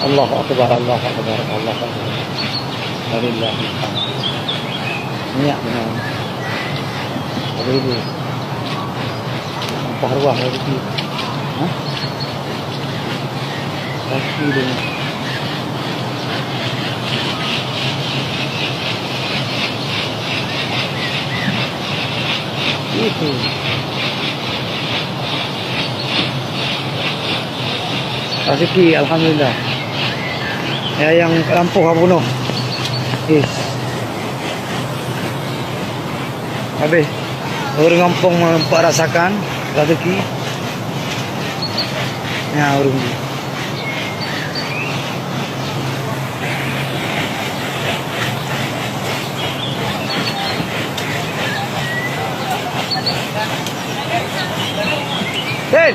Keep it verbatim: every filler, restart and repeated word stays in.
Allahu Akbar, Allahu Akbar, Allahu Akbar. Walillahil hamd. Minyak beuna. Aduh, aduh. Sampah ruah lagi. Hah? Kaki dia. Itu. Rezeki, alhamdulillah. Ya, nyang lampôh ka bunoh. Yes. Habéh. Ureueng gampông meupat rasakan rezeki. Ya, ureueng. Hei!